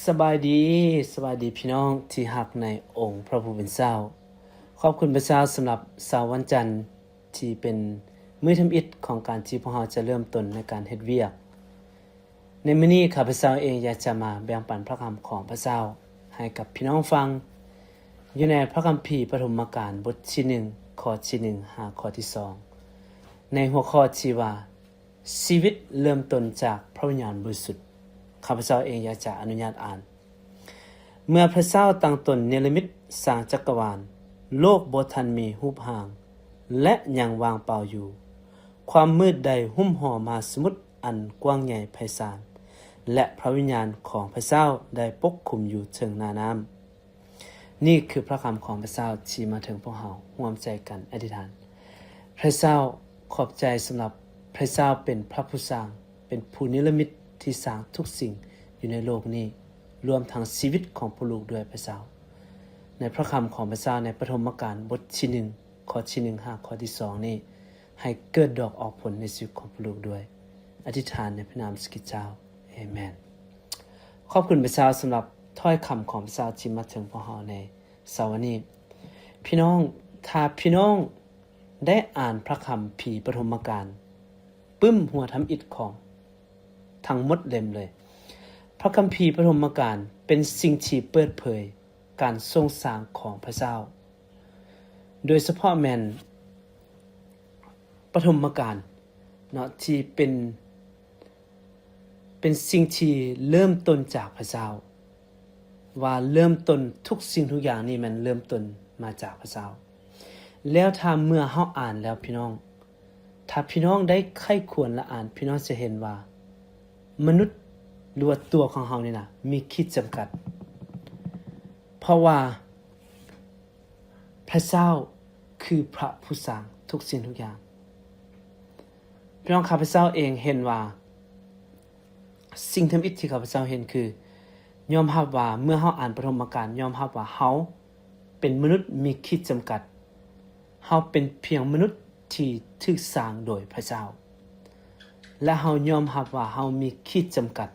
ສະບາຍດີ, ສະບາຍດີພີ່ນ້ອງທີ່ຮັກໃນອົງພະຜູ້ເປັນເຈົ້າ. ຂອບຄຸນພະເຈົ້າສຳລັບເຊົ້າວັນຈັນ ທີ່ເປັນມື້ທຳອິດຂອງການທີ່ພວກເຮົາຈະເລີ່ມຕົ້ນໃນການເຮັດວຽກ. ໃນມື້ນີ້ຂ້າພະເຈົ້າເອງຢາກຈະມາແບ່ງປັນພະຄຳຂອງພະເຈົ້າໃຫ້ກັບພີ່ນ້ອງຟັງ ຢູ່ໃນພະຄຳພີປະຖົມມະການ ບົດທີໜຶ່ງ ຂໍ້ທີໜຶ່ງ ຫາຂໍ້ທີສອງ ໃນຫົວຂໍ້ທີ່ວ່າ ຊີວິດເລີ່ມຕົ້ນຈາກພະວິນຍານບໍລິສຸດ. ຂ້າພະເຈົ້າເອງຢາກຈະອະນຸຍາດອ່ານ. ເມື່ອພະເຈົ້າຕັ້ງຕົນເນລະມິດສ້າງຈັກກະວານ, ໂລກບໍ່ທັນມີຮູບຮ່າງ ແລະ ຍັງວ່າງເປົ່າຢູ່. ຄວາມມືດໄດ້ຫຸ້ມຫໍມະຫາສະໝຸດອັນກວ້າງໃຫຍ່ໄພສານ, ແລະ ພະວິນຍານຂອງພະເຈົ້າໄດ້ປົກຄຸມຢູ່ເທິງໜ້ານ້ຳ. ນີ້ຄືພະຄຳຂອງພະເຈົ້າທີ່ມາເຖິງພວກເຮົາ. ຮ່ວມໃຈກັນອະທິຖານ. ພະເຈົ້າ, ຂອບໃຈສຳລັບພະເຈົ້າເປັນພະຜູ້ສ້າງ, ເປັນຜູ້ເນລະມິດທີ່ສ້າງທຸກສິ່ງຢູ່ໃນໂລກນີ້, ລວມທັງຊີວິດຂອງພວກລູກດ້ວຍພະເຈົ້າ. ໃນພະຄຳຂອງພະເຈົ້າໃນປະຖົມມະການບົດທີໜຶ່ງ ຂໍ້ທີໜຶ່ງ ຫາຂໍ້ທີສອງນີ້ ໃຫ້ເກີດດອກອອກຜົນໃນຊີວິດຂອງພວກລູກດ້ວຍ. ອະທິຖານໃນພະນາມສະກິດເຈົ້າ. ເອເມນ. ຂອບຄຸນພະເຈົ້າສຳລັບຖ້ອຍຄຳຂອງພະເຈົ້າທີ່ມາເຖິງພວກເຮົາໃນເຊົ້າວັນນີ້. ພີ່ນ້ອງ, ຖ້າພີ່ນ້ອງໄດ້ອ່ານພະຄຳພີປະຖົມມະການ ປຶ້ມຫົວທຳອິດຂອງທັງໝົດເຫຼັ້ມເລີຍ. ພະຄຳພີປະຖົມມະການເປັນສິ່ງທີ່ເປີດເຜີຍການຊົງສ້າງຂອງພະເຈົ້າ, ໂດຍສະເພາະແມ່ນປະຖົມມະການເນາະ ທີ່ເປັນ ເປັນສິ່ງທີ່ເລີ່ມຕົ້ນຈາກພະເຈົ້າ, ວ່າເລີ່ມຕົ້ນທຸກສິ່ງທຸກຢ່າງນີ້ແມ່ນເລີ່ມຕົ້ນມາຈາກພະເຈົ້າ. ແລ້ວຖ້າເມື່ອເຮົາອ່ານແລ້ວພີ່ນ້ອງ, ຖ້າພີ່ນ້ອງໄດ້ໃຄ່ຄວນລະອ່ານ, ພີ່ນ້ອງຈະເຫັນວ່າມະນຸດ ຫຼືວ່າຕົວຂອງເຮົານີ້ນະ ມີຂີດຈຳກັດ, ເພາະວ່າ ພະເຈົ້າຄືພະຜູ້ສ້າງທຸກສິ່ງທຸກຢ່າງ. ພີ່ນ້ອງ, ຂ້າພະເຈົ້າເອງເຫັນວ່າ ສິ່ງທຳອິດທີ່ຂ້າພະເຈົ້າເຫັນຄື ຍອມຮັບວ່າເມື່ອເຮົາອ່ານປະຖົມມະການ, ຍອມຮັບວ່າເຮົາເປັນມະນຸດມີຂີດຈຳກັດ, ເຮົາເປັນພຽງມະນຸດທີ່ຖືກສ້າງໂດຍພະເຈົ້າ ແລະ ເຮົາຍອມຮັບວ່າເຮົາມີຂີດຈຳກັດ.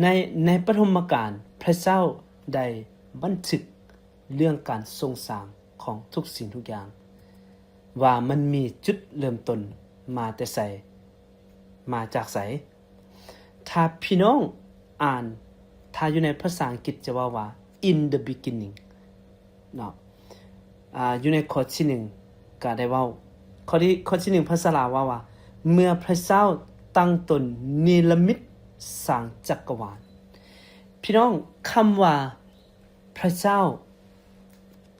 ໃນ ໃນປະຖົມມະການ ພະເຈົ້າໄດ້ບັນທຶກເລື່ອງການຊົງສ້າງຂອງທຸກສິ່ງທຸກຢ່າງ ວ່າມັນມີຈຸດເລີ່ມຕົ້ນມາແຕ່ໃສ, ມາຈາກໃສ. ຖ້າພີ່ນ້ອງອ່ານ, ຖ້າຢູ່ໃນພາສາອັງກິດຈະເວົ້າວ່າ In the beginning ເນາະ, ອາ ຢູ່ໃນຂໍ້ທີໜຶ່ງກໍໄດ້ເວົ້າ, ຂໍ້ທີ ຂໍ້ທີໜຶ່ງພາສາລາວເວົ້າວ່າ ເມື່ອພະເຈົ້າຕັ້ງຕົນເນລະມິດສ້າງຈັກກະວານ. ພີ່ນ້ອງ, ຄຳວ່າພະເຈົ້າ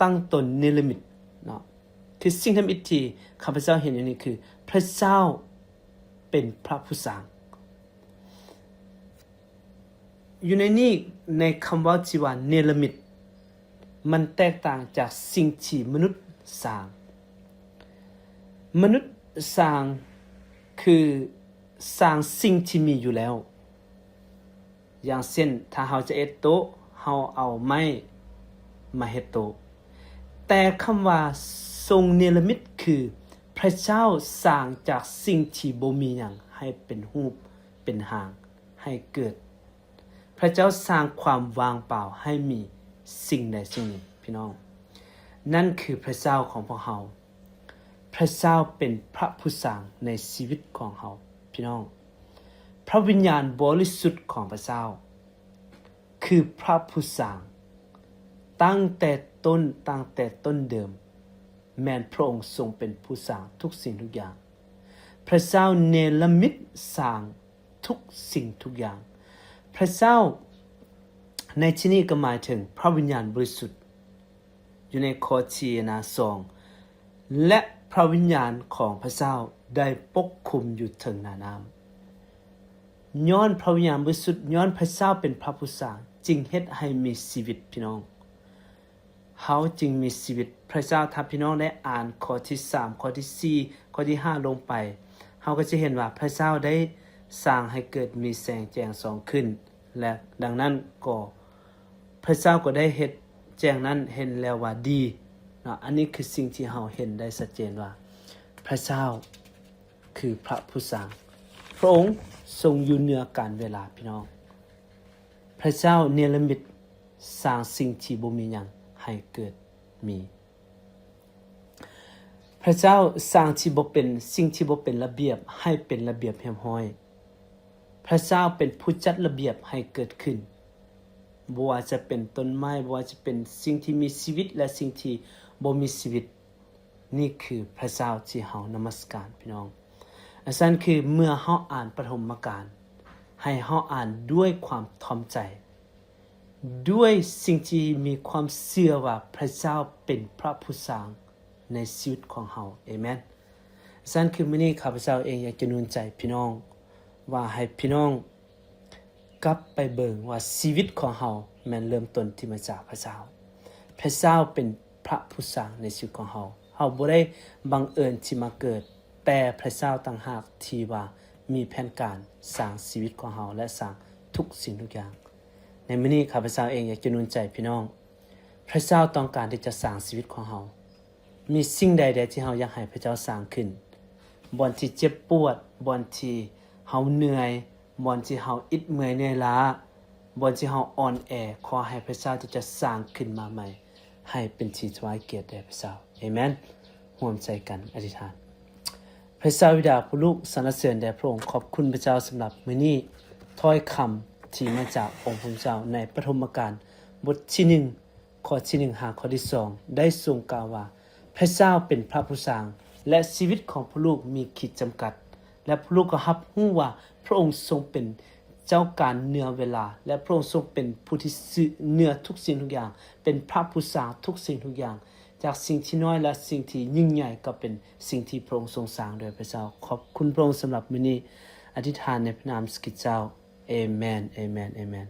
ຕັ້ງຕົນເນລະມິດເນາະ, ຄືສິ່ງທຳອິດທີ່ຂ້າພະເຈົ້າເຫັນຢູ່ນີ້ຄື ພະເຈົ້າເປັນພະຜູ້ສ້າງ. ຢູ່ໃນນີ້ ໃນຄຳເວົ້າທີ່ວ່າເນລະມິດ ມັນແຕກຕ່າງຈາກສິ່ງທີ່ມະນຸດສ້າງ. ມະນຸດສ້າງຄືສ້າງສິ່ງທີ່ມີຢູ່ແລ້ວ. ຢ່າງເຊັ່ນ ຖ້າເຮົາຈະເຮັດໂຕະ, ເຮົາເອົາໄມ້ມາເຮັດໂຕະ. ແຕ່ຄຳວ່າຊົງເນລະມິດ ຄືພະເຈົ້າສ້າງຈາກສິ່ງທີ່ບໍ່ມີຫຍັງໃຫ້ເປັນຮູບເປັນຮ່າງ ໃຫ້ເກີດ. ພະເຈົ້າສ້າງຄວາມວ່າງເປົ່າໃຫ້ມີສິ່ງໃດສິ່ງໜຶ່ງ, ພີ່ນ້ອງ. ນັ້ນຄືພະເຈົ້າຂອງພວກເຮົາ. ພະເຈົ້າເປັນພະຜູ້ສ້າງໃນຊີວິດຂອງເຮົາ, ພີ່ນ້ອງ. ພະວິນຍານບໍລິສຸດຂອງພະເຈົ້າຄືພະຜູ້ສ້າງ. ຕັ້ງແຕ່ຕົ້ນ, ຕັ້ງແຕ່ຕົ້ນເດີມ, ແມ່ນພະອົງຊົງເປັນຜູ້ສ້າງທຸກສິ່ງທຸກຢ່າງ. ພະເຈົ້າເນລະມິດສ້າງ ທຸກສິ່ງທຸກຢ່າງ. ພະເຈົ້າໃນທີ່ນີ້ກໍໝາຍເຖິງພະວິນຍານບໍລິສຸດ ຢູ່ໃນຂໍ້ທີ ນະ ສອງ ແລະ ພະວິນຍານຂອງພະເຈົ້າໄດ້ປົກຄຸມຢູ່ເທິງໜ້ານ້ຳ. ຍ້ອນພະວິນຍານບໍລິສຸດ, ຍ້ອນພະເຈົ້າເປັນພະຜູ້ສ້າງ ຈຶ່ງເຮັດໃຫ້ມີຊີວິດ, ພີ່ນ້ອງ. ເຮົາຈຶ່ງມີຊີວິດ. ພະເຈົ້າ, ຖ້າພີ່ນ້ອງໄດ້ອ່ານຂໍ້ທີສາມ, ຂໍ້ທີສີ່, ຂໍ້ທີຫ້າລົງໄປ, ເຮົາກໍຈະເຫັນວ່າພະເຈົ້າໄດ້ສ້າງໃຫ້ເກີດມີແສງແຈ້ງສ່ອງຂຶ້ນ, ແລະ ດັ່ງນັ້ນກໍ ພະເຈົ້າກໍໄດ້ເຮັດແຈ້ງນັ້ນ, ເຫັນແລ້ວວ່າດີເນາະ. ອັນນີ້ຄືສິ່ງທີ່ເຮົາເຫັນໄດ້ຊັດເຈນວ່າ ພະເຈົ້າຄືພະຜູ້ສ້າງ. ພະອົງຊົງຢູ່ເໜືອການເວລາ, ພີ່ນ້ອງ. ພຣະເຈົ້າເນລະມິດສ້າງສິ່ງທີ່ບໍ່ມີຫຍັງໃຫ້ເກີດມີ. ພຣະເຈົ້າສ້າງທີ່ບໍ່ເປັນ, ສິ່ງທີ່ບໍ່ເປັນລະບຽບໃຫ້ເປັນລະບຽບຮຽບຮ້ອຍ. ພຣະເຈົ້າເປັນຜູ້ຈັດລະບຽບໃຫ້ເກີດຂຶ້ນ, ບໍ່ວ່າຈະເປັນຕົ້ນໄມ້, ບໍ່ວ່າຈະເປັນສິ່ງທີ່ມີຊີວິດ ແລະ ສິ່ງທີ່ບໍ່ມີຊີວິດ. ນີ້ຄືພຣະເຈົ້າທີ່ເຮົານະມັດສະການ, ພີ່ນ້ອງ. ອັນຊັ້ນຄືເມື່ອເຮົາອ່ານປະຖົມມະການ, ໃຫ້ເຮົາອ່ານດ້ວຍຄວາມຖ່ອມໃຈ, ດ້ວຍສິ່ງທີ່ມີຄວາມເຊື່ອວ່າພຣະເຈົ້າເປັນພຣະຜູ້ສ້າງໃນຊີວິດຂອງເຮົາ. ເອເມນ. ຊັ້ນຄືມື້ນີ້ຂ້າພະເຈົ້າເອງຢາກຈະໜູນໃຈພີ່ນ້ອງ ວ່າໃຫ້ພີ່ນ້ອງກັບໄປເບິ່ງວ່າຊີວິດຂອງເຮົາແມ່ນເລີ່ມຕົ້ນທີ່ມາຈາກພຣະເຈົ້າ. ພຣະເຈົ້າເປັນພຣະຜູ້ສ້າງໃນຊີວິດຂອງເຮົາ. ເຮົາບໍ່ໄດ້ບັງເອີນທີ່ມາເກີດ, ແຕ່ພຣະເຈົ້າຕ່າງຫາກທີ່ວ່າມີແຜນການສ້າງຊີວິດຂອງເຮົາ ແລະ ສ້າງທຸກສິ່ງທຸກຢ່າງ. ໃນມື້ນີ້ຂ້າພະເຈົ້າເອງຢາກຈະໜູນໃຈພີ່ນ້ອງ, ພຣະເຈົ້າຕ້ອງການທີ່ຈະສ້າງຊີວິດຂອງເຮົາ. ມີສິ່ງໃດແດ່ທີ່ເຮົາຢາກໃຫ້ພຣະເຈົ້າສ້າງຂຶ້ນ? ບ່ອນທີ່ເຈັບປວດ, ບ່ອນທີ່ເຮົາເມື່ອຍ, ບ່ອນທີ່ເຮົາອິດເມື່ອຍເມື່ອຍລ້າ, ບ່ອນທີ່ເຮົາອ່ອນແອ, ຂໍໃຫ້ພຣະເຈົ້າທີ່ຈະສ້າງຂຶ້ນມາໃໝ່ ໃຫ້ເປັນທີ່ຖວາຍກຽດແດ່ພຣະເຈົ້າ. ເອເມນ. ຮ່ວມໃຈກັນອະທິຖານ. ພຣະເຈົ້າບິດາ, ພວກລູກສັນລະເສີນແດ່ພຣະອົງ. ຂອບຄຸນພຣະເຈົ້າສຳລັບມື້ນີ້, ຖ້ອຍຄຳທີ່ມາຈາກອົງພຣະເຈົ້າໃນປະຖົມມະການ ບົດທີໜຶ່ງ ຂໍ້ທີໜຶ່ງຫາຂໍ້ທີສອງ ໄດ້ຊົງກ່າວວ່າ ພຣະເຈົ້າເປັນພຣະຜູ້ສ້າງ ແລະ ຊີວິດຂອງພວກລູກມີຂີດຈຳກັດ ແລະ ພວກລູກກໍຮັບຮູ້ວ່າພຣະອົງຊົງເປັນເຈົ້າການເໜືອເວລາ ແລະ ພຣະອົງຊົງເປັນຜູ້ທີ່ເໜືອທຸກສິ່ງທຸກຢ່າງ, ເປັນພຣະຜູ້ສ້າງທຸກສິ່ງທຸກຢ່າງ. ຈາກສິ່ງທີ່ນ້ອຍ ແລະ ສິ່ງທີ່ຍິ່ງໃຫຍ່ ກໍເປັນສິ່ງທີ່ພຣະອົງຊົງສ້າງໂດຍພຣະເຈົ້າ. ຂອບຄຸນພຣະອົງສຳລັບມື້ນີ້. ອະທິຖານໃນພຣະນາມສະກິດເຈົ້າ. ເອເມນ, ເອເມນ, ເອເມນ.